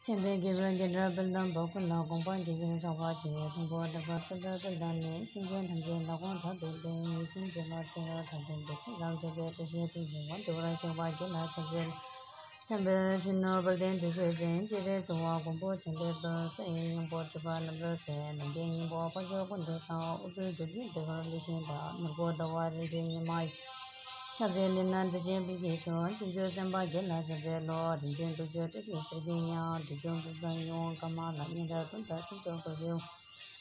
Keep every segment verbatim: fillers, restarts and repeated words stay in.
མཁྱེན་པའི་རྒྱལ་པོས་རྒྱལ་སྲས་དཔལ་ལྡན་འབའ་ཁུ་ལ་དགོངས་པ་འགལ་རྐྱེན་བསྲེགས་པར་བྱས། ལྷུན་པོ་ལྟ་བུར་སྲིད་པའི་དཔལ་ལྡན་ནི། སེམས་ཅན་ཐམས་ཅད་ལ་དགོངས་དག་པའི་ལུས། ཉེས་ཅན་སྐྱེ་བ་ཚེ་རབས་མཐའ་དོན་དུ། ཚེ་རབས་བསྐལ་པའི་བཀྲ་ཤིས་དཔལ་གྱི་ངོ་། འདུ་བར་གཤེགས་པ་དགེ་ལ་ཕྱག་འཚལ་ལོ། འཇམ་དཔལ་གཞོན་ནུ་དཔལ་ལྡན་བདེ་གཤེགས་མཛད། སྤྱན་རས་གཟིགས་དབང་མགོན་པོ་འཇམ་དཔལ་དཔའ། ས་ཡི་སྙིང་པོ་སྒྲིབ་པ་རྣམ་བྲལ་མཛད། ནམ་མཁའི་སྙིང་པོ་དཔལ་འབྱོར་ཀུན་ཏུ་བཟང་། དབུལ་པོའི་དུས་ཀྱི་བེ་གོར་ལུས་ཤིང་དག། ནོར་བུ་ཟླ་བ་རལ་གྲིའི་ཉི་མ་ཡི། ཕྱག་འཚལ་ལེགས་ན་འབྲས་ཆན་ཕུལ་གྱིས་མཆོད། ཕྱོགས་བཅུའི་སེམས་དཔའ་དགེ་ལ་ཕྱག་འཚལ་ལོ། རིན་ཆེན་གདུགས་མཆོག་བཀྲ་ཤིས་གསེར་གྱི་ཉ། བདུད་འཇོམས་ཕུན་ཚོགས་ཡིད་འོང་དཀར་མ་ལ། སྙན་གྲགས་ཀུན་དང་ཕུན་ཚོགས་འགྲོ་བའི་དབང་།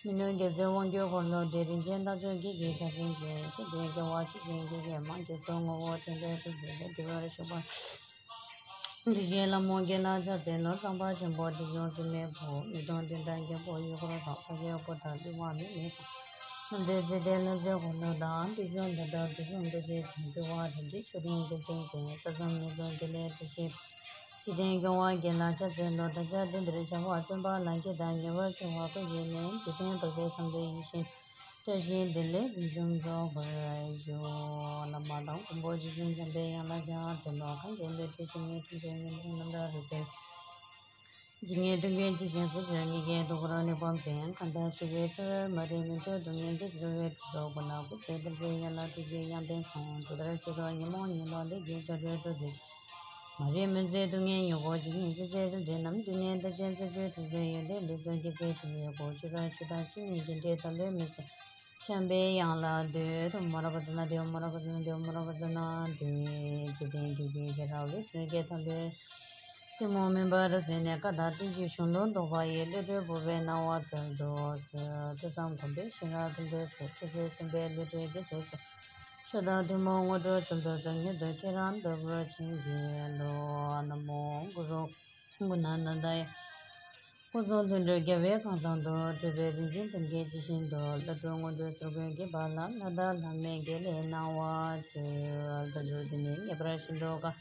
མི་ལུས་རྒྱལ་མཚན་དབང་སྒྱུར་འཁོར་ལོ་བདེ། རིན་ཆེན་རྟགས་བཅུ་བགེགས་ཀྱི་ཞགས་ཚལ་ཅན། མཆོད་འབུལ་རྒྱལ་བ་ཡེ་ཤེས་ཀྱི་རྒྱལ་མ་རྒྱལ་སྲས་ངོ་བོ་དྲན་པས་སྒྲོལ་བའི་སླད། བདེ་བར་གཤེགས་པ་འདི་ཞེས་ལྷ་མོ་དགེ་ལ་ཕྱག་འཚལ་ལོ། གཙང་པ་ཆེན་པོ་བདེ་སྐྱོང་འཛིན་མའི་བུ། མིག་སྟོང་ལྡན་དང་རྒྱལ་པོ་ཡུལ་འཁོར་སོགས། འཕགས་པའི་བུ་དང་ལྷ་མིའི་སྲས། ལྷ་འདྲེ་ཚེ་འདས་ལྷ་མཛེས་འཁོར་ལོ་དང་། བདུད་གཤོག་ལྷ་དང་བདུད་འཇོམས་རྡོ་རྗེ་འཆང་། འདུལ་བ་རིགས་ཀྱི་མཆོག་ལྡན་རྒྱལ་མཚན་མཛད། ས་གསུམ་ནས་བྱུང་དགེ་ལེགས་བཀྲ་ཤིས། འཇིག་རྟེན་སྐྱོང་བ་དགེ་ལ་ཕྱག་འཚལ་ལོ། བདག་ཅག་འདི་འདིར་བྱ་བ་བརྩོན་པ་ལ། སྐྱིད་དང་ཉེ་བར་འཚེ་བ་ཀུན་གྱིས་ནི། འདི་དོན་ཕུར་བུ་བསམ་གཏན་ཡིད་བཞིན། བཀྲ་ཤིས་བདེ་ལེགས་ཕུན་སུམ་ཚོགས་པར་ཤོག། བླ་མ་དང་མགོན་པོ་རྗེ་བཙུན་འཇམ་པའི་དབྱངས་ལ་ཕྱག་འཚལ་ལོ། གང་གི་བློ་གྲོས་ཆེན་མོས་ཐུགས་རྗེ་ངན་འགྲོ་རྣམ་དག་རུ་ཟེར། ཇི་སྙེད་དུག་གིས་ཇི་བཞིན་གཟིར་ཞིང་། ཉེས་སྐྱེས་དུག་ལྔ་ལེགས་པར་འཛིན། གང་དག་སྲིད་པའི་འཚོ་བའི་མ་རིག་མུན་འཁྲུགས་སྡུག་བསྔལ་གྱིས་གཟིར་བའི་དུག་གསོག་ཀུན་ལ་སྐུ་ཚེ་བསྐལ་པའི་ཡན་ལག་ཐུགས་རྗེའི་དབྱངས་ལྡན་སོང་། དུས་ལྟར་ཕྱི་དྲོ་ཉིན་མོ་ཉིན་ལོ་ལས་ཀྱི་ཆར་འབེབས་འགྲོ་ཚུལ་ཅན། མ་རིག་མུན་སེལ་སྡུག་བསྔལ་མྱུ་གུ་འཇིག། ཉིན་བྱེད་ཚེ་རིལ་འབྲས་རྣམས། དུས་གནས་བདག་ཅག་རྩད་གཅོད་ཐུགས་སྲས་ཡོན་ཏན་ལུས་སྲོག་སྐྱེད་ཚལ་དུ་ཡོད་གོ། ཆོས་ར་ཆོས་དང་ཆོས་ཉིད་ཀྱི་འབྲས་བདག་བློས་མི་བཟོད། བྱམས་པའི་དབྱངས་ལ་འདུད། མོ་ར་པ་ཙ་ན་འདུད། མོ་ར་པ་ཙ་ན་འདུད། མོ་ར་པ་ཙ་ན་འདུད། ཚེ་འདས་འདི་ཡི་གེ་ར་འོད་ཟེར་གྱི་ཐོག་ལས། གཏི་མུག་མུན་པར་སེལ་ནས། བཀའ་དང་བསྟན་བཅོས་གཞུང་ལུགས་རྟོགས་པ་ཡི། བློ་གྲོས་ཕུར་པའི་སྣང་བ་སྩལ་དུ་གསོལ། ཐོས་བསམ་སྒོམ་པས་ཤེས་རབ་ཀུན་ཏུ་གསལ། འཆད་རྩོད་མཚུངས་པའི་བློ་གྲོས་རྒྱ་མཚོའི་ཚུལ། ཆོས་དང་ཐུན་མོང་དངོས་གྲུབ་སྩལ་དུ་གསོལ། མྱུར་དུ་ཁྱེད་རང་ཐོབ་པར་བྱིན་གྱིས་རློབས། ན་མོ་གུ་རུ། གུ་ཎ་ནནྡ་ཡ། སྐུ་གསུང་ཐུགས་སྤྲུལ་རྒྱལ་བའི་ཁང་བཟང་དུ། སྤྲུལ་པའི་རིན་ཆེན་ཐེམ་སྐས་ཇི་བཞིན་དུ། བླ་སྤྲུལ་དངོས་གྲུབ་ཟུར་བཀོད་ཀྱི་བར་ལ། ལྷ་དང་ལྷ་མོའི་དགེ་ལེགས་སྣང་བ་སྩོལ། བདག་འགྱུར་འདི་ནི་ངེས་པར་ཤིན་ཏུ་དཀའ།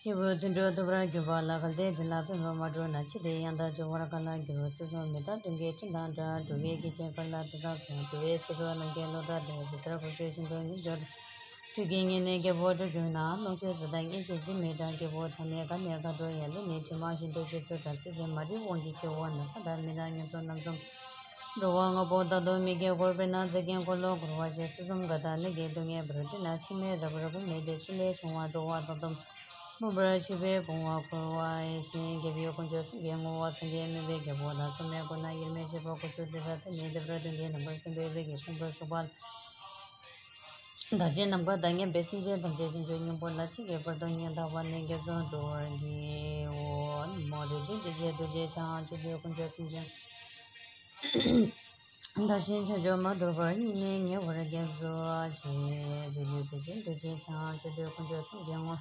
སྐྱེས་བུ་དུད་འགྲོ་ཐུབ་པར་གྱུར་པ་ལ། གལ་ཏེ་འདི་ལ་ཕན་པར་མ་གྲུབ་ན། འཆི་སྟེ་ཡང་དག་འབྱུང་བར་ག་ལ་འགྱུར། སྲིད་གསུམ་མི་རྟག་དོན་གྱི་སྤྲིན་དང་འདྲ། འགྲོ་བའི་སྐྱེ་མཆེད་དཀར་ལ་དེ་དག་སོང་། འགྲོ་བའི་ཚེ་འགྲོ་ནམ་མཁའི་གློག་འདྲ་སྟེ། རི་གཟར་བུ་ཆུ་བཞིན་དུ་ཉིད་འབྱུང་འགྲོ། དུས་ཀྱི་ངེས་གནས་རྒྱལ་པོར་གྱུར་ན། ལོངས་སྤྱོད་ཟད་དང་གཉེན་བཤེས་ཅིས་མི་འདྲ། སྐྱེ་བོ་ཐ་སྙད་ག་ནས་ག་འགྲོ་ཡང་། ལུས་ནི་དྲི་མ་བཞིན་དུ་རྗེས་སུ་འབྲང་། སྲིད་རྩེ་མ་རིག་དབང་གིས་སྐྱེ་བོ་རྣམས། ལྷ་དང་མི་དང་ངན་སོང་རྣམ་གསུམ། འགྲོ་བ་ལྔ་པོ་དག་ཏུ་མི་སྐྱེ་འཁོར། དཔེར་ན་རྫས་ཀྱི་འཁོར་ལོ་བསྐོར་བ་བཞིན། སྲིད་གསུམ་ག་དང་གནས་ཀྱི་སྡུག་བསྔལ་བར། དེ་ན་འཆི་མེད་རབ་རིབ་མེད་དེ། སྲིད་ལས་བྱུང་བ་འགྲོ་བ་དག་ཏུ། མུན་པར་འཆི་བའི་ཕུང་བ་འཁོར་བ་ཡི། ཞིང་རྒྱལ་བའི་དཀོན་མཆོག་གསུམ་གྱི་ངོ་བོ། སངས་རྒྱས་སྨན་པའི་རྒྱལ་པོ་དང་། མཚུངས་མེད་སྐུ་ན་དབྱེར་མེད་ཤེས་པ། སྐུ་གསུང་ཐུགས་དང་ཐ་སྙད་དེ་འདྲ་དོན་གྱི་རྣམ་པར་སེམས་དཔའི་དཔལ་གྱི་ཕུང་པོར་ཞུགས་པ། བདག་གཞན་ནམ་མཁའ་དང་མཉམ་པའི་སེམས་ཅན་ཐམས་ཅད་བྱང་ཆུབ་སྙིང་པོ་ལ། འཆི་ཁའི་བར་དུ་ཡང་དག་པར་ནི་རྒྱ་མཚོར་འགྲོ་བར་བགྱིའོ། ན་མོ་རིགས་ལྡན་དེ་བཞིན་རྡོ་རྗེ་འཆང་། ཆོས་སྐུའི་དཀོན་མཆོག་གསུམ་མཁྱེན། བདག་གཞན་བྱང་ཆུབ་མ་ཐོབ་བར། བསྙེན་གནས་ཉེ་བར་རྒྱལ་སོགས་བྱེད། རིགས་ལྡན་དེ་བཞིན་རྡོ་རྗེ་འཆང་། ཆོས་སྐུའི་དཀོན་མཆོག་གསུམ་མཁྱེན་ངོ་།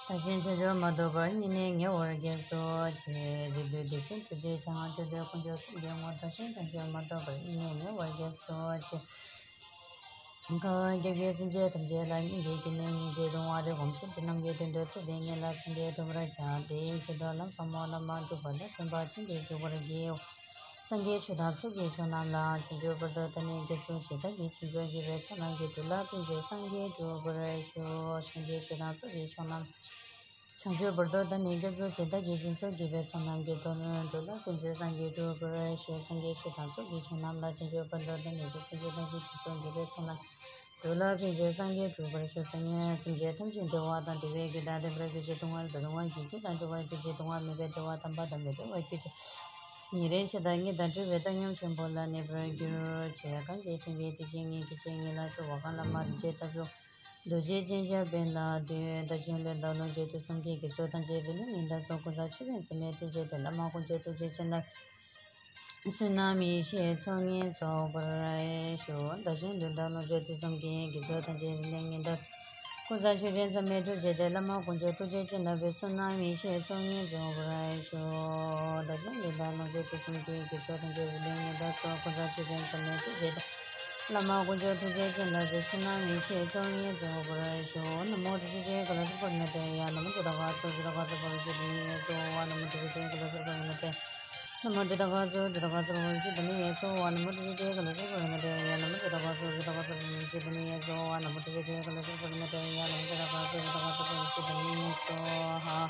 བདག་གཞན་བྱང་ཆུབ་མ་ཐོབ་བར། བསྙེན་གནས་ཉེ་བར་རྒྱལ་སོགས་བྱེད། རིགས་ལྡན་དེ་བཞིན་རྡོ་རྗེ་འཆང་། ཆོས་སྐུའི་དཀོན་མཆོག་གསུམ་མཁྱེན་ངོ་། བདག་གཞན་བྱང་ཆུབ་མ་ཐོབ་བར། བསྙེན་གནས་ཉེ་བར་རྒྱལ་སོགས་བྱེད། གང་རྒྱལ་བའི་སེམས་ཅན་ཐམས་ཅད་ལ། སྙིང་གའི་དཀྱིལ་ནས་སྙིང་རྗེའི་གདུང་བ་རུ་སྒོམ་ཞིང་། དེ་རྣམས་ཀྱི་དོན་དུ་ཚེ་འདིའི་ངེས་ལ་སངས་རྒྱས་ཐོབ་པར་བྱ། དེའི་ཆེད་དུ་ལམ་ཟབ་མོ་བླ་མ་སྒྲུབ་པ་དང་། བརྩོན་པ་ཆེན་པོས་འཇུག་པར་བགྱིའོ། སངས་རྒྱས་ཆོས་དང་ཚོགས་ཀྱི་མཆོག་རྣམས་ལ། བྱང་ཆུབ་བར་དུ་བདག་ནི་དགེ་སུ་ཞིག་བདག་གིས་བྱིན་ཚོགས་བགྱིས་པའི་ཚོགས་རྣམས་ཀྱིས། འགྲོ་ལ་ཕན་ཕྱིར་སངས་རྒྱས་འགྲུབ་པར་ཤོག། སངས་རྒྱས་ཆོས་དང་ཚོགས་ཀྱི་མཆོག་རྣམས། བྱང་ཆུབ་བར་དུ་བདག་ནི་དགེ་སུ་ཞིག་བདག་གིས་བྱིན་ཚོགས་བགྱིས་པའི་ཚོགས་རྣམས་ཀྱིས། འགྲོ་ལ་ཕན་ཕྱིར་སངས་རྒྱས་འགྲུབ་པར་ཤོག། སངས་རྒྱས་ཆོས་དང་ཚོགས་ཀྱི་མཆོག་རྣམས་ལ། བྱང་ཆུབ་བར་དུ་བདག་ནི་དགེ་སུ་ཞིག་བདག་གིས་བྱིན་ཚོགས་བགྱིས་པའི་ཚོགས་རྣམས། འགྲོ་ལ་ཕན་ཕྱིར་སངས་རྒྱས་འགྲུབ་པར་ཤོག། སངས་རྒྱས་སེམས་ཅན་ཐམས་ཅད་བདེ་བ་དང་བདེ་བའི་རྒྱུ་དང་། བདེན་པར་གྱུར་ཅིང་སྡུག་བསྔལ་དང་སྡུག་བསྔལ་གྱི་རྒྱུ་དང་། འཁྲུལ་བར་གྱུར་ཅིང་སྡུག་བསྔལ་མེད་པའི་བདེ་བ་དམ་པ་དང་མི་འབྲལ་བར་གྱུར་ཅིག། ཉེ་རིང་ཆགས་སྡང་གཉིས་དང་བྲལ་བའི་བཏང་སྙོམས་ཆེན་པོ་ལ་གནས་པར་གྱུར་ཅིག། གང་གི་དྲིན་གྱིས་དེ་བཞིན་ཉིད་ཀྱི་ཆོས་ཉིད་ལ་སྤྱོད་པ། གང་ལ་མ་རིག་བྱེད་ལྟ་བུ། རྡོ་རྗེ་ཅན་ཞབས་པད་ལ་འདུད། བདག་གཞན་ལུས་དང་ལོངས་སྤྱོད་དུས་གསུམ་གྱི། དགེ་ཚོགས་ཐམས་ཅད་རིང་ལུས་ཉིད་དང་མཚུངས། ཀུན་བཟང་མཆོད་པའི་མཚམས་མེད་ཐུགས་རྗེ་སྟེ། བླ་མ་དཀོན་མཆོག་ཐུགས་རྗེ་ཅན་ལ། བསོད་ནམས་ཡེ་ཤེས་ཚོགས་གཉིས་རྫོགས་པར་ཤོག། བདག་གཞན་ལུས་དང་ལོངས་སྤྱོད་དུས་གསུམ་གྱི། དགེ་ཚོགས་ཐམས་ཅད་རིང་ལུས་ཉིད་དང་མཚུངས། ཀུན་བཟང་མཆོད་པའི་མཚམས་མེད་ཐུགས་རྗེ་སྟེ། བླ་མ་དཀོན་མཆོག་ཐུགས་རྗེ་ཅན་ལ། བསོད་ནམས་ཡེ་ཤེས་ཚོགས་གཉིས་རྫོགས་པར་ཤོག། བདག་གཞན་ལུས་དང་ལོངས་སྤྱོད་དུས་གསུམ་གྱི། དགེ་ཚོགས་ཐམས་ཅད་རིང་ལུས་ཉིད་དང་མཚུངས། ཀུན་བཟང་མཆོད་པའི་མཚམས་མེད་ཐུགས་རྗེ་སྟེ། བླ་མ་དཀོན་མཆོག་ཐུགས་རྗེ་ཅན་ལ། བསོད་ནམས་ཡེ་ཤེས་ཚོགས་གཉིས་རྫོགས་པར་ཤོག། ན་མོ་ཏྲི་ཤྲཱི་ཏྲི་ཀ་ལ་སརྦ་ནཱ་ཐཱ་ཡ། ན་མོ་ཏྲི་ཏ་ག་ཙོ་ཏྲི་ཏ་ག་ཙོ་པ་རུ་ཤི་དྷ་ནི་ཡ་སྭཱ་ཧཱ། ན་མོ་ཏྲི་ཏྲི་ཏྲི་ཀ་ལ་སརྦ་ནཱ་ཐཱ་ཡ། ན་མོ་ཏྲི་ཏ་ག་ཙོ་ཏྲི་ཏ་ག་ཙོ་པ་རུ་ཤི་དྷ་ནི་ཡ་སྭཱ་ཧཱ། ན་མོ་ཏྲི་ཏྲི་ཏྲི་ཀ་ལ་སརྦ་ནཱ་ཐཱ་ཡ། ན་མོ་ཏྲི་ཏ་ག་ཙོ་ཏྲི་ཏ་ག་ཙོ་པ་རུ་ཤི་དྷ་ནི་ཡ་སྭཱ་ཧཱ། ན་མོ་ཏྲི་ཏྲི་ཏྲི་ཀ་ལ་སརྦ་ནཱ་ཐཱ་ཡ། ན་མོ་ཏྲི་ཏ་ག་ཙོ་ཏྲི་ཏ་ག་ཙོ་པ་རུ་ཤི་དྷ་ནི་ཡ་སྭཱ་ཧཱ།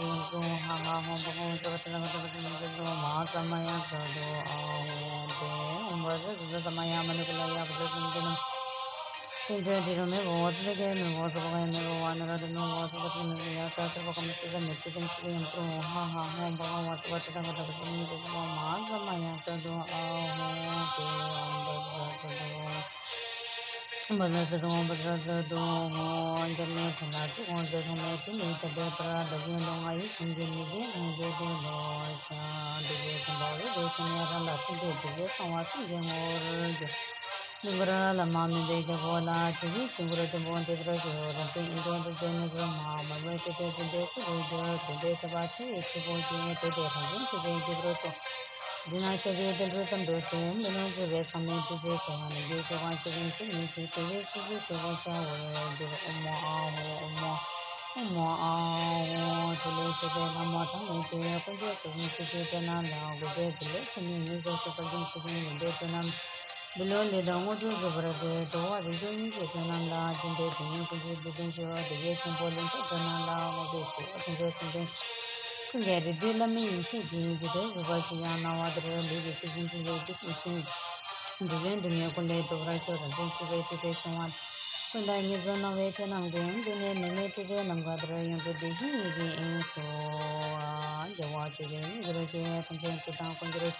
ཡུམ་གུ་ཧ་ཧ་ཧོ་བ་ཧོ་ཛ་བ་ཏ་ལ་བ་ཏ་བ་ཏ་མ་ཛ་ཛ་མ་ཛ་མ་ཡ་ཛ་དོ་ཨ་ཧོ་དེ་ཨོཾ་བ་ཛ་ཛ་ཛ་མ་ཡ་མ་ནུ་ཀུ་ལ་ཡ་བ་ཛ་ཛ་ཛ་ནམ། ཏིང་ཏྲེ་ཏི་རུ་མེ་བོ་ཛ་ལེ་ཀེ་མེ་བོ་ཛ་བ་ག་ཡ་མེ་བོ་བ་ན་ར་དུ་མེ་བོ་ཛ་བ་ཏ་མེ་ཡ་ཛ་ཛ་བ་ག་མ་ཙ་ཛ་མེ་ཙ་ཀེ་མ་ཙ་ཡུམ་གུ་ཧ་ཧ་ཧོ་བ་ཧོ་ཛ་བ་ཏ་ལ་བ་ཏ་བ་ཏ་མ་ཛ་ཛ་མ་ཛ་མ་ཡ་ཛ་དོ་ཨ་ཧོ་དེ་ཨོཾ་བ་ཛ་ཛ་ཛ་དོ། བཛྲ་སཏྭ་ཧཱུྃ། བཛྲ་སཏྭ་ཧཱུྃ། འཇམ་དཔལ་དྷ་ན་ཙོ་ཧཱུྃ། རྫས་སྟོང་མེད་དུ་མི་ཐ་དད་པར། བདག་གི་ལུས་ངག་ཡིད་གསུམ་གྱི་མི་དགེ་ལྷན་སྐྱེས་དུ་ལོག་ཤིང་། འདུ་བྱེད་ཀུན་བྲལ་བའི་སྒོ་ནས་རང་ལ་ཐིམ་པས་འདུ་བྱེད་གསང་བ་སེམས་ཀྱི་ངོ་བོར་གྱུར། གླིང་བུ་ར་ལ་མ་མུན་པའི་རྒྱལ་པོ་ལ། ཆོས་ཀྱི་ཞིང་ཁམས་ཆེན་པོར་སྤྱོད་པའི་དཔལ་འབྱོར་རིན་ཆེན་ཨིནྡྲ་བདུད་རྩིའི་གནས་ཚུལ་མ། མར་མེ་མཆོད་པས་བརྫུན་པའི་སྐུ་རུ་གྱུར། བདེན་པའི་ཐེག་པ་ཆེ་བའི་ཁྱེའུ་གྱུར། དེ་དེ་རང་བྱུང་ཐེག་པའི་རྒྱལ་པོར་གསོལ། འདི་ན་ཤཱཀྱའི་དོན་གྲུབ་ཙམ་དུ་གསོལ། འདི་ནི་སྤྱོད་པའི་ཟག་མེད་བདུད་རྩིའི་ཚོགས། ནམ་མཁའི་ཆོས་འཁོར་ཆེ་ཆུང་ཉིད་ཀྱིས། དེ་བས་སྲིད་རྩེར་ཆོས་འཁོར་ཤར་བར་འགྱུར། ཨོཾ་ཨཱཿཧཱུྃ། ཨོཾ་ཨཱཿཧཱུྃ། ཨོཾ་ཨཱཿཧཱུྃ། ཨོཾ་ཨཱཿཧཱུྃ། ཐུགས་ལས་བཞད་པའི་ལྷ་མོ་དང་ལྡན་ཏེ། དཀོན་མཆོག་གསུམ་སྲི་ཞུའི་སྤྲོ་སྣང་ལ། གུས་པས་བོད་ལས་བྱོན་ནས་ཉིད་དུ་བཞུགས་པ་ཀུན་མཆོད་ཅིང་ཡོན་ཏན་སྤྲོ་རྣམས། འབུལ་ལོ་ལས་དང་དངོས་གྲུབ་འགྲུབ་པར་མཛོད། འགྲོ་བ་རིགས་དྲུག་སྙིང་རྗེའི་སྤྲོ་སྣང་ལ། སྦྱིན་པའི་དོན་ཡོད་ཀུན་གྱི་བདེ་དོན་ཞུ། སྡེ་བརྒྱད་ཆེན་པོ་ལྷུན་གྱིས་གྲུབ་རྣམས་ལ། དངོས་གྲུབ་ཞུ་བ་ཆོས་འབྱོར་ཙམ་ལྡན། ཀུན་ཀྱང་རིགས་འདུས་བླ་མའི་ཡེ་ཤེས་ཀྱིས། རྒྱུད་དོན་རིག་པ་ཞིག་ཡང་སྣང་བ་འདིར། ལུས་ཀྱི་ཆུ་སྲིན་འཁྲུ་བའི་དེ་བཞིན་ཚིམ། འགྲོ་ཀུན་སྡུག་བསྔལ་ཀུན་ལས་སྒྲོལ་བར་ཤོག་རང་སེམས་སྐྱིད་པའི་སྤྲུལ་པའི་ཤོང་བ། ཀུན་བཏང་ཉེར་བཟུང་སྣང་བའི་ཆོས་རྣམས་ཀུན། ཀུན་ནས་མི་མེད་སྤྲོས་བྲལ་ནམ་མཁའ་ལྟར། ཡོངས་གྲོལ་བདེ་གཤེགས་ཉིད་ཀྱི་དབྱིངས་སུ། རྒྱལ་བ་སྤྱོད་པའི་དངོས་གྱུར་ཅན། ཐམས་ཅད་སྐྱིད་དང་ཀུན་གྱུར་ཅན།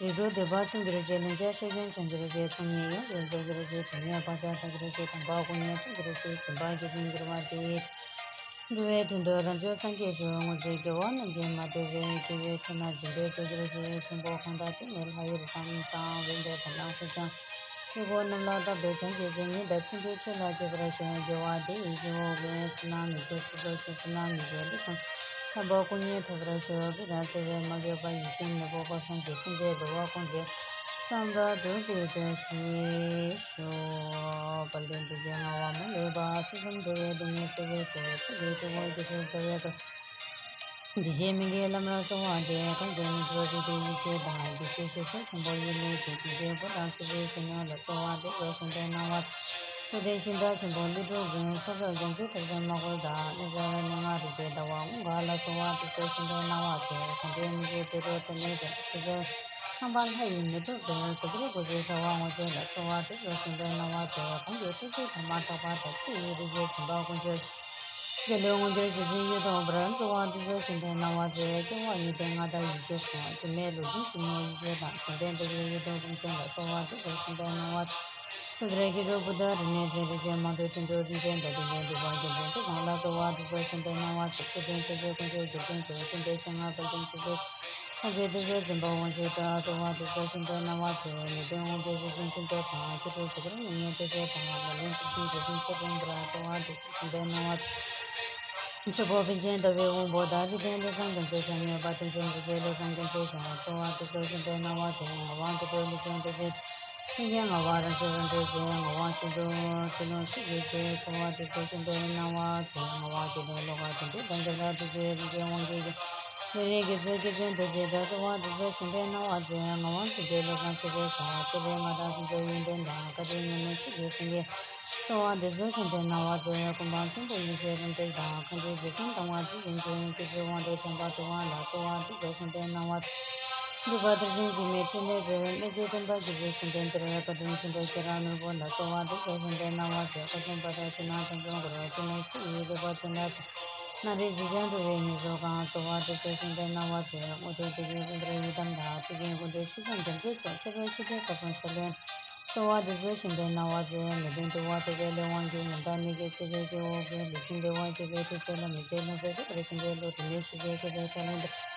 རིགས་དྲུག་སྡིག་པ་སེལ་གྱུར་ཅིག་ལན་ཆགས་ཤེས་ཀྱང་བྱང་གྱུར་ཅིག་ཚོགས་གཉིས་ཡོངས་སུ་རྫོགས་གྱུར་ཅིག་དྲན་ཡས་བག་ཆགས་དག་གྱུར་ཅིག་དམ་པ་སྐུ་གཉིས་ཐོབ་གྱུར་ཅིག་སྦྱིན་པ་དགེ་ཞིང་འགྱུར་བ་སྟེ། འགྲོ་བའི་དོན་དུ་རང་བྱུང་སངས་རྒྱས་ཤོག་དངོས་གཟུགས་རྒྱལ་བ་རྣམས་ཀྱིས་མ་ཐུལ་བའི། སྐྱེ་བོའི་ཚེ་ན་སྦྱིན་པའི་སྤྲོ་གྱུར་ཅིག་ཆེན་པོ་གང་དག་དེ་ནི་ལྷ་ཡུལ་ཁམས་བཟང་། དབེན་པའི་བར་ན་ཁོར་ཀྱང་། སྐྱེ་སྒོ་རྣམས་ལ་རྟག་ཏུ་བྱང་ཆུབ་ཀྱི། ཉི་ཟླ་ཚེ་འཕོས་ཆོས་ལ་སྤྱོད་པར་ཤོག་དགེ་བ་འདི་ཡིས་སྐྱེ་བོ་ཀུན། བསོད་ནམས་ཡེ་ཤེས་ཚོགས་རྫོགས་ཤིང་། བསོད་ནམས་ཡེ་ཤེས་ལས་བྱུང་དམ་པ་སྐུ་གཉིས་ཐོབ་པར་ཤོག་སྤུན་དང་བརྩེ་བས་མ་གོས་པ། ཡིད་བཞིན་ནོར་བུ་དཔག་བསམ་གྱི། སེམས་ཅན་འགྲོ་བ་ཀུན་གྱི་བསམ་པ་འགྲུབ་པའི་བཀྲ་ཤིས་ཤོག་དཔལ་ལྡན་འབྲུག་རྒྱལ་ངག་ པ། སྲིད་གསུམ་འཁོར་བའི་སྡུག་བསྔལ་སེལ་བའི་ཕྱིར། ཆོས་ཀྱི་ཆོས་འཁོར་རྒྱ་མཚོར་བསྒྲལ་བའི་སྐུ། འདི་ཕྱིར་མི་འགྱུར་ལམ་ལ་གསོལ་བ་འདེབས། གང་གིས་མི་ཐུབ་རིག་པའི་ཡེ་ཤེས་དང་། རྒྱུ་ཤེས་ཞི་བ་ཆེན་པོ་ཡི་ལས་ཀྱི། རྒྱུ་འབྲས་བུ་དང་སྲིད་པའི་འབྱུང་གནས་ལ། གསོལ་བ་འདེབས་སོ་བྱམས་པའི་སྣང་བ། བློ་ལྡན་ཤིང་རྟ་ཆེན་པོ་ཀླུ་སྒྲུབ་ཀུན། ཚོགས་དྲུག་རྒྱ་མཚོའི་ཐོག་ཏུ་མ་བསྐོར་དག་གནས་མཇལ་གནས་ལྔ་རིག་པའི་ཟླ་བ་ངོ་འགའ་ལ། གསོལ་བ་འདེབས་སོ་བྱམས་པའི་སྣང་བ་མཛོད། གང་གིས་མི་བཟོད་བདེ་འགྲོ་རྩད་ནས་འཇོམས། ཞི་བྱེད་ཚངས་པ་ལྷ་ཡིས་མི་ཐུབ་འགྲུབ། ཟ་འགྱུར་དགུ་བཅུའི་དྲ་བ་ངོ་བཅས་ལ། གསོལ་བ་འདེབས་སོ་བྱམས་པའི་སྣང་བ་མཛོད། གང་གིས་བཀྲེས་སྐོམ་དྭངས་མ་དག་པ་དང་། ཚེ་ཡི་རིག་བྱེད་འཛིན་པ་ཀུན་སྦྱོར། རྒྱལ་བའི་དབང་གྱུར་རྗེ་བཙུན་གཡུ་ཐོག་པར། གསོལ་བ་འདེབས་སོ་བྱམས་པའི་སྣང་བ་མཛོད། སྐྱེ་བ་གཉིས་ལྡན་མངའ་བདག་ཡེ་ཤེས་སྐྱོང་། དྲི་མེད་ལུས་འཛིན་ཞི་གནས་ཡེ་ཤེས་དང་། བྱམས་པའི་ཟླ་བའི་གཡུ་ཐོག་ཀུན་མཚོན་ལ། གསོལ་བ་འདེབས་སོ་བྱམས་པའི་སྣང་བ་མཛོད། སུ་འདྲ་སྐྱེ་དྲུག་བུ་དང་རིགས་ལྔའི་རྗེ། རིགས་ཆེན་མང་ཐོས་དོན་གྲུབ་རིན་ཆེན་དང་། དེ་བཞིན་འབྲུག་པ་རྒྱལ་བཙན་ཚོགས་གང་ལ། གསོལ་བ་འདེབས་སོ་བྱམས་པའི་སྣང་བ་མཛོད། ཚུལ་ལྡན་སྲས་བཅས་དཀོན་མཆོག་རྒྱལ་ཀུན་གྱི། བསྟན་པའི་སྤྱན་སྔར་དཔལ་ལྡན་སྲས་བཅས། ལྷ་ཆོས་སྡེ་བཅུའི་འཛིན་པ་དབང་ཕྱུག་དང་། གསོལ་བ་འདེབས་སོ་བྱམས་པའི་སྣང་བ་མཛོད། ངེས་དོན་དབང་པོའི་རིག་འཛིན་ཀུན་སྩལ་དང་། ཁྱད་འཕགས་གཟུགས་སྐུ་རབ་སྙིང་པོའི་སྤྲུལ་སྐུ་དང་། ལག་ལེན་ཐུགས་མཐུན་རྗེ་བཙུན་ཚེ་རིང་པོ་རབ། གསོལ་བ་འདེབས་སོ་བྱམས་པའི་སྣང་བ་མཛོད། ཆོས་འཁོར་པཎ་ཆེན་ཟླ་བའི་དབང་པོ་དང་། རིགས་ལྡན་བློ་བཟང་རྒྱ་མཚོའི་ཞབས་གཉིས་པ། བསྟན་འཛིན་རིག་བྱེད་བློ་བཟང་རྒྱ་མཚོའི་ཞབས། གསོལ་བ་འདེབས་སོ་བྱམས་པའི་སྣང་བ་མཛོད། ངག་དབང་དོན་གྲུབ་ཀླུ་ཆུང་རྡོ་རྗེ། མཁན་ཆེན་ངག་དབང་རབ་འབྱམས་རིན་པོ་ཆེ། ངག་དབང་ཆོས་དྲུག་ཆོས་ལོངས་ཞུ་བའི་རྗེ། གསོལ་བ་འདེབས་སོ་བྱམས་པའི་སྣང་བ་མཛོད། ངག་དབང་ཆོས་དྲུག་ཤློ་ཀ་དོན་གྲུབ་དང་། རྒྱལ་བ་རྡོ་རྗེ་རིན་པོ་ཆེའི་དབང་གི་རྒྱལ། ལས་རིགས་དགེ་ཚུལ་སྐྱེད་ཚལ་རྡོ་རྗེ་གྲགས། གསོལ་བ་འདེབས་སོ་བྱམས་པའི་སྣང་བ་མཛོད། ངག་དབང་ཚུལ་ཁྲིམས་བློ་བཟང་ཆོས་འཕེལ་ཞབས། སྲིད་པའི་མངའ་བདག་གསུམ་མཚོན་ཡོན་ཏན་དང་། བཀའ་དྲིན་ཉིན་མོའི་ཆོས་ཀྱི་སེང་གེ། གསོལ་བ་འདེབས་སོ་བྱམས་པའི་སྣང་བ་མཛོད། ཀུན་སྤངས་ཆེན་པོ་ཡེ་ཤེས་རང་གྲོལ་དང་། མཁའ་འགྲོའི་རྗེ་བཙུན་དང་བ་ཚེ་བཟུང་ཀུན། སྐྱེ་ཚུལ་དབང་དྲུག་དྲན་པ་དུ་བ་ལ། གསོལ་བ་འདེབས་སོ་བྱམས་པའི་སྣང་བ་མཛོད། སྒྲུབ་པ་མཐར་ཕྱིན་འཇིགས་མེད་ཕྲིན་ལས་བོད། སྨན་རྩིས་སྟོན་པ་རྒྱལ་སྲས་ཆེན་པོའི་གཏེར། བཀའ་དྲིན་ཆེན་པོ་ཁྱེད་རང་ནོར་བུ་ལ། གསོལ་བ་འདེབས་སོ་བྱམས་པའི་སྣང་བ་མཛོད། སྐུ་གསུམ་པ་དང་ཕྱི་ནང་ཐམས་ཅད་འཁོར། འཆི་མེད་ཚེ་ཡི་བདེ་བ་བརྩོན་ལ་གསོལ། སྣང་རིག་བཞི་ཆར་འགྲོ་བའི་ཉེས་སྤྱོད་གང་། གསོལ་བ་འདེབས་སོ་བྱམས་པའི་སྣང་བ་མཛོད། དངོས་གྲུབ་བདེ་གཤེགས་ཀུན་འདུལ་ཡི་དམ་དང་། ཐེག་ཆེན་ཀུན་འདུལ་ཞི་བྱེད་རྒྱ་མཚོའི་ཚོགས། ཁྱད་པར་ཤེས་འདོད་ཁ་སང་ཤ་ལན། གསོལ་བ་འདེབས་སོ་བྱམས་པའི་སྣང་བ་མཛོད། ངེས་དོན་དུ་བ་ཐོབ་པའི་ལས་དབང་གིས། ཉམ་ཐག་གནས་གྱུར་ཚེ་བའི་སྐྱེ་བོ་ཀུན། ལུས་སེམས་བདེ་བ་སྐྱེད་པའི་ཐུགས་བསྐྱེད་ལ། མི་ཟད་ལྷུན་གྱིས་གྲུབ་པར་བྱིན་གྱིས་རློབས། དྲི་མེད་ཞི་བྱེད་ཁྱད་པར་ཤ་ལན་འདེབས།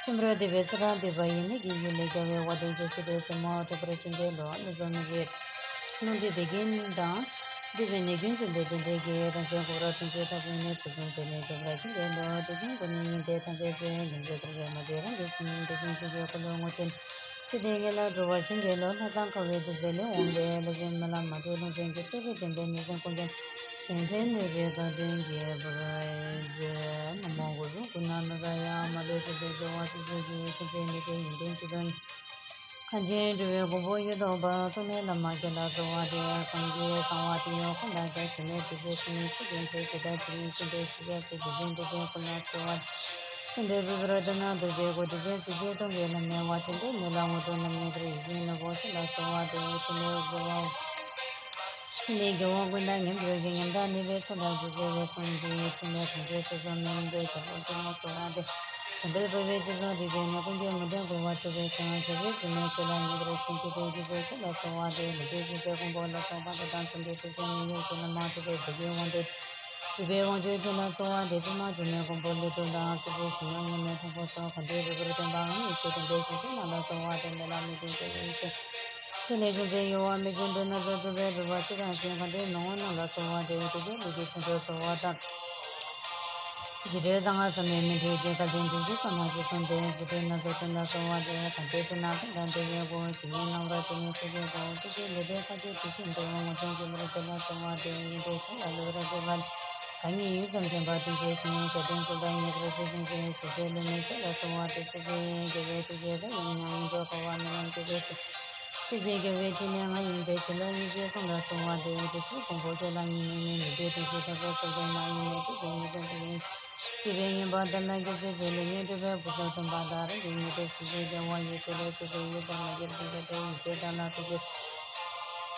མཐུན་པར་བསྡུས་པའི་ཚུལ་ཁྲིམས་བསྡུས་པ་ཡིས། ནད་ཀྱི་གཡུལ་ལས་རྒྱལ་བའི་དབང་ལྡན་ཅིང་། སྲིད་པའི་རྩེ་མོར་ཐོབ་པར་བྱིན་གྱིས་རློབས། ནུབ་ཕྱོགས་ནུབ་ཀྱི་རླུང་གིས་བད་ཀན་དང་། འདུས་པའི་ནད་ཀུན་འཇོམས་པའི་རྟེན་འབྲེལ་གྱིས། རང་གཞན་འཁོར་བ་ཕྲན་བཅས་མཐའ་ཀུན་ནས། དུག་གསུམ་རྩད་ནས་འཇོམས་པར་བྱིན་གྱིས་རློབས། དུག་གསུམ་ཀུན་ནས་ཡེངས་ཏེ་ཐར་པའི་ཚུལ། ཉོན་མོངས་པའི་དུག་ལས་མ་གྲོལ་རང་གི་སེམས། དེ་བཞིན་གཤེགས་པའི་འཁོར་ལོས་ངོ་འཕྲོད། ཚེ་འདིའི་ངན་ལས་སྒྲོལ་བར་བྱིན་གྱིས་རློབས། ལྷག་བསམ་དཀར་པོའི་རྡུལ་རྫས་ལས་འོངས་པའི། བླ་མ་མ་བགྲོས་ལུང་བསྟན་གྱི། སྲིད་པའི་བདེན་པའི་ནད་གཞན་ཀུན་ཀྱང་གཞན་ཕན་ནུས་པའི་དགའ་སྟོན་གྱི་བར་མཛད། ན་མོ་གུ་རུ། གུ་ཎ་ཎ་ད་ཡ་མ་ལུས་སྲིད་པའི་རྒྱལ་བ་སྲས་བཅས་ཀྱི། མཁྱེན་བརྩེ་ནུས་པའི་ཡོན་ཏན་ཆེ་མཐོང་ཡིས། གངས་ཅན་འགྲོ་བའི་མགོན་པོ་གཡུ་ཐོག་པ། གཙུག་ནས་བླ་མ་ཁྱེད་ལ་གསོལ་བ་འདེབས། གང་གི་གསང་བ་དེ་ཡང་ཁོང་དང་མཇལ། ཞུ་མེད་དུས་བཞིའི་སྲིད་ནི་ཆོས་ཀྱི་མཛོད། ཇི་ལྟར་ཇི་སྙེད་མཁྱེན་པའི་ཤེས་བྱ་ཚུལ། དེ་བཞིན་དུ་ཀུན་ལ་གསོལ་བ། སེམས་དཔའི་བུ་བར་དོ་སྣང་གདུག་པའི་སྒོ། དེ་ཅན་ཚིག་བཞིན་སྟོང་གི་ལམ་ནས་བ། དྲན་པའི་མེ་ལ་ངོ་འཕྲོད་རྣམ་གཉིས་ལྟར། ཡིད་བཞིན་ནོར་བུ་ཁྱེད་ལ་གསོལ་བ་འདེབས། ཕྲིན་ལས་རྒྱལ་བ། ཕྲིན་ལས་རྒྱལ་བ་ཀུན་བདག་ཉམས་གྱུར་གྱི། ཉམ་ཐག་གནས་པའི་ཚོགས་དང་རྗེ་བཙུན་འོད་སྲུང་གི། ཕྲིན་ལས་ཐམས་ཅད་སོ་སོར་སྨིན་པའི་རྒྱལ་པོ་ཁྱེད་ལ་གསོལ་བ་འདེབས། བྱམས་པའི་འཕགས་པའི་སྤྱན་ཟུང་རིག་པའི་གནས། ཀུན་གྱི་མི་ལྡན་རྒོལ་བ་རྩོད་པའི་ཚོགས། ཞབས་པད་སྲིད་མའི་ཁྱོད་ལ་ཉེ་བར་བསྟེན། མཁས་པའི་རྒྱུད་ཚོགས་ཁྱེད་ལ་གསོལ་བ་འདེབས། མི་བསྐྱོད་རྒྱལ་སྲས་ཀོང་པོ་ལ་སོགས་པ། དགྲ་དང་གསུམ་པའི་ཐེག་ཆེན་མི་གཡོ་ཁྱེད་ལ་མ་ཐུབ་པའི། བདུད་ཀྱི་དབང་སྒྲུབ་སྒྲུབ་པའི་དབང་ཕྱུག་ཁྱེད་ལ་གསོལ་བ་འདེབས། པདྨ་འབྱུང་གནས་མགོན་པོ་ཀླུ་སྒྲུབ་དང་། སྲིད་པའི་ཞི་གནས་ཉི་མའི་ཕུང་པོ་སོགས། གང་འདུལ་རིག་པར་སྟོན་པའང་ཡེ་ཤེས་ལྡན་པའི་ཞིང་གཤེགས་རྣམས་ལ་གསོལ་བ་འདེབས། མི་ལ་མི་བསྐྱོད་རྒྱལ་བའི་ཡེ་ཤེས། ཐིག་ལེ་ཅན་མཛད་གཡོ་བ་མེད་ཅིང་འདུལ། སྣ་ཚོགས་སྒྲུབ་པའི་སྒྲུབ་པ་སྤྱི་དང་གཞན། གང་འདུལ་མི་མངོན་རྣམས་ལ་གསོལ་བ་འདེབས། དེ་ཚེ་ལུས་ཀྱི་ཆོ་འཕྲུལ་གསོལ་བ་བཏབ། འཇིགས་བྲལ་གསང་སྔགས་ཟབ་མོའི་སྨིན་གྲོལ་གྱི། བསྐལ་དོན་དུས་གཅིག་གསང་སྔགས་རྗེས་བཟུང་སྟེ། རྫུ་འཕྲུལ་སྣ་ཚོགས་སྟོན་ལ་གསོལ་བ་འདེབས། གང་འདུལ་དེ་རྣམས་ཕན་དང་བདེ་བའི་སྒོ། ཇི་སྙེད་སྣང་བར་དེ་ནི་ཚིག་གི་སྒོ། ཀུན་གཞི་ལས་འདས་མཁའ་སྤྱོད་དེ་བཞིན་དུ། ངོ་མཚར་འབྱུང་པོར་འདུལ་ལ་གསོལ་བ་འདེབས། ཡིད་འཕྲོག་ཞིང་ལ་ལུས་རབ་སྒྲིབ་པ། གང་ཉིད་ཡུད་ཙམ་དྲན་པ་དུས་གཅིག་ཤིང་། ཞབས་བརྟན་ཚུལ་དང་ཉེ་བར་བརྩེ་ལྡན་ཞིང་། ཞི་བྱེད་ལུས་མེད་ཚོགས་ལ་གསོལ་བ་འདེབས། སྲིད་ཞིའི་རྒྱལ་བའི་ཐུགས་རྗེས་རབ་གཡེངས་ནས། ཡིད་འཕྲོག་འཁོར་བ་རྨི་ལམ་སྐྱེ་བའི་ཕྱིར། སྲིད་ཞིའི་རྒྱལ་བའི་ཕྲིན་ལས་ང་ཡིན་པའི་ཕྱིར། ལྷ་ཡི་རྗེ་བཟུང་ལ་གསོལ་བ་འདེབས། དེ་ཕྱིར་ཀོང་པོ་ཁྱོད་ལ་སྙིང་ནས་ནི། མི་བསྐྱོད་དུས་གཅིག་ཐོབ་པར་གསོལ་འདེབས་ན། ཡིད་མེད་དུས་ཀྱི་ཉེས་ལྟུང་དུག་ནི། སྐྱེས་པའི་ངན་པ་དག་ལ་སྐྱབས་སུ་མཆི། ལས་ཉོན་སྒྲིབ་པའི་སྦུབས་སུ་ཐིམ་པ་དག་རང་གི་ཉེས་སྐྱོན་སྲིད་ཞིའི་རྒྱལ་བ་ཡི། ཁྲོ་ལས་སྒྲོལ་བའི་ཡུལ་དུ་མ་གྱུར་ཅིག་ཁྱབ་པའི་ཡེ་ཤེས་དག་ལ་ཐུགས་རྗེས།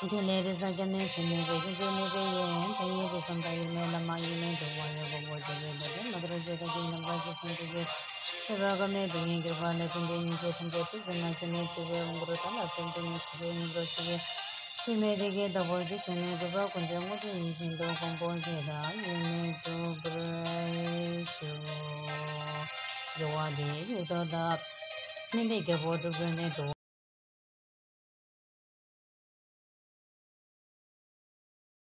ཕྲིན་ལས་རེ་ས་སྐྱབས་གནས་ཞིང་ནུས་པའི། ཤིང་རྩེ་ནུས་པའི་ཡུལ། ཐང་ཡིག་རིགས་གསུམ་དང་དབྱེར་མེད་བླ་མ་ཡིན། མི་འགྲོ་བ་ཡི་དབང་པོ་ཇི་སྲིད་འདུལ་བའི། མ་དོར་བྱེ་བྲག་གི་ནམ་མཁའ་ཞིག་གསུང་ཐུགས་རྗེ། ཁྱད་པར་འགག་མེད་སྡུག་བསྔལ་གྱུར་པ་ལས། བྲལ་འདོད་སྙིང་རྗེ་ཐམས་ཅད་ཐུགས་བསྐྱེད་ནས། ཕྲིན་ལས་བརྩེ་བའི་དབང་བསྐུར་བདག་ལ་གསོལ། དེ་ནས་ཕྱག་འཚལ་སྙིང་པོར་ཞུ་བའི། སྤྲིན་མེད་རིགས་ཀྱི་བདག་པོར་གྱུར་ཞིང་ནི། གུས་པ་ཀུན་འདུས་དངོས་གྲུབ་ཡིད་བཞིན་དུ། ཀོང་པོ་ཁྱེད་དང་དབྱེར་མེད་འགྲུབ་པར་ཤོག། དགེ་བ་འདི་ཡིས་ཡུལ་དུ་བདག་སྨིན་པའི་རྒྱལ་པོ་འགྲུབ་གྱུར་ནས། འགྲོ་